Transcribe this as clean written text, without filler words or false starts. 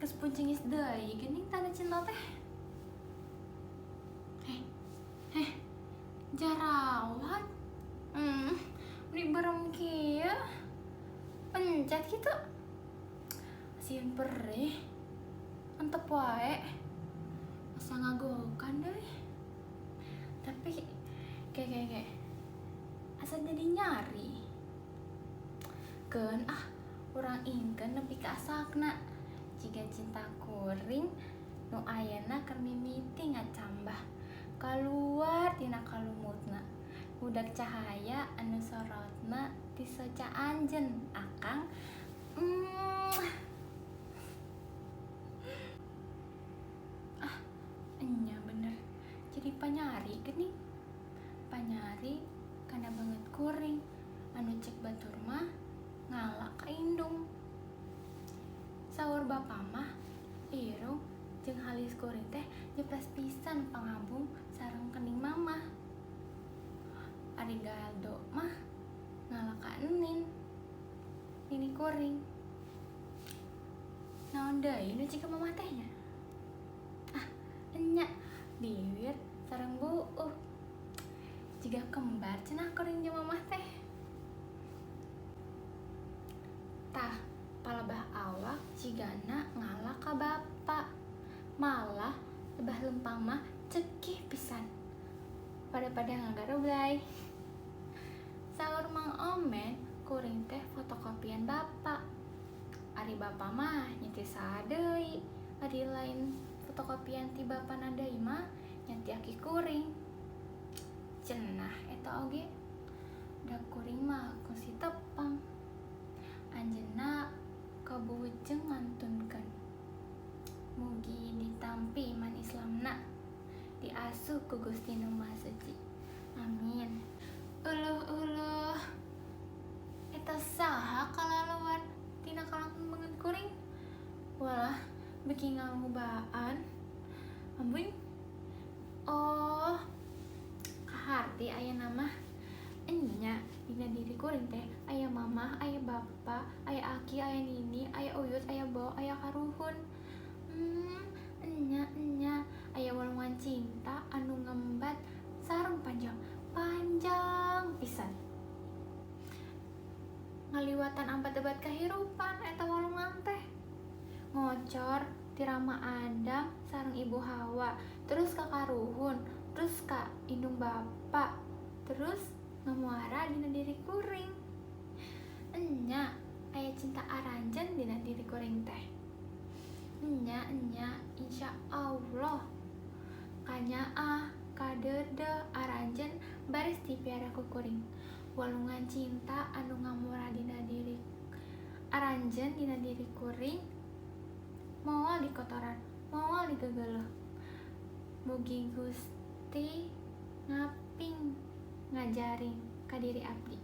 Geus puncengis deui geuning tanda cinta teh. Heh, heh, jarawat. Meni berem kieu. Pencet kitu. Sieun perih. Antep wae. Asa ngagokan deui. Tapi kayak kayak kayak asa jadi nyari. Keun ah, urang ingkeun nepi ka asakna. Jiga cinta kuring nu ayeuna keur mimiti ngacambah kaluar tina kalumutna. Budak cahaya anu sorotna ti soca anjeun akang. Ah, enya bener. Jadi panyari geuning. Panyari kana beungeut kuring anu cek batur mah ngala ka indung. Saur bapa mah irung jeung halis kuring teh jepes pisan pangabung sareng kening mamah. Ari Galdo mah ngala ka enin. Nini kuring. Naon deui nu jiga mamah teh nya? Ah, enya biwir sareng buuh. Jiga kembar cenah kuring jeung mamah teh. Tah, palebah awak jigana ngala ka bapa. Malah lebah lempang mah cekih pisan. Pada-pada ngagaroblay. Saur Mang Omen kuring teh fotokopian bapa. Ari bapa mah nya ti saha deui. Ari lain fotokopian ti bapana deui mah nya ti aki kuring. Cenah eta oge. Da kuring mah kungsi tepang. Anjeunna kabuwejeng ngantunkeun. Mugi ditampi iman Islamna. Diasuh ku Gusti Nu Maha Suci. Amin. Uluh uluh. Eta saha kalaluar tina kalangkung beungeut kuring? Walah, beuki ngangubaan. Ambuing. Oh, kaharti ayeuna mah. Enya, dina diri kuring teh aya mamah, aya bapa, aya aki, aya nini, aya uyut, aya bao, aya karuhun. Enya enya, aya walungan cinta anu ngembat sareng panjang, panjang pisan. Ngaliwatan ambat-debat kahirupan eta walungan teh. Ngocor ti Rama Adam sareng Ibu Hawa, terus ka karuhun, terus ka indung bapa, terus ngamuara dina diri kuring. Enya, aya cinta aranjeun dina diri kuring teh. Enya enya, insya Allah. Kanyaah, kadeudeuh aranjeun baris dipiara ku kuring. Walungan cinta anu ngamuara dina diri aranjeun dina diri kuring moal dikotoran, moal digegeleuh. Mugi Gusti ngaping ngajaring ka diri abdi.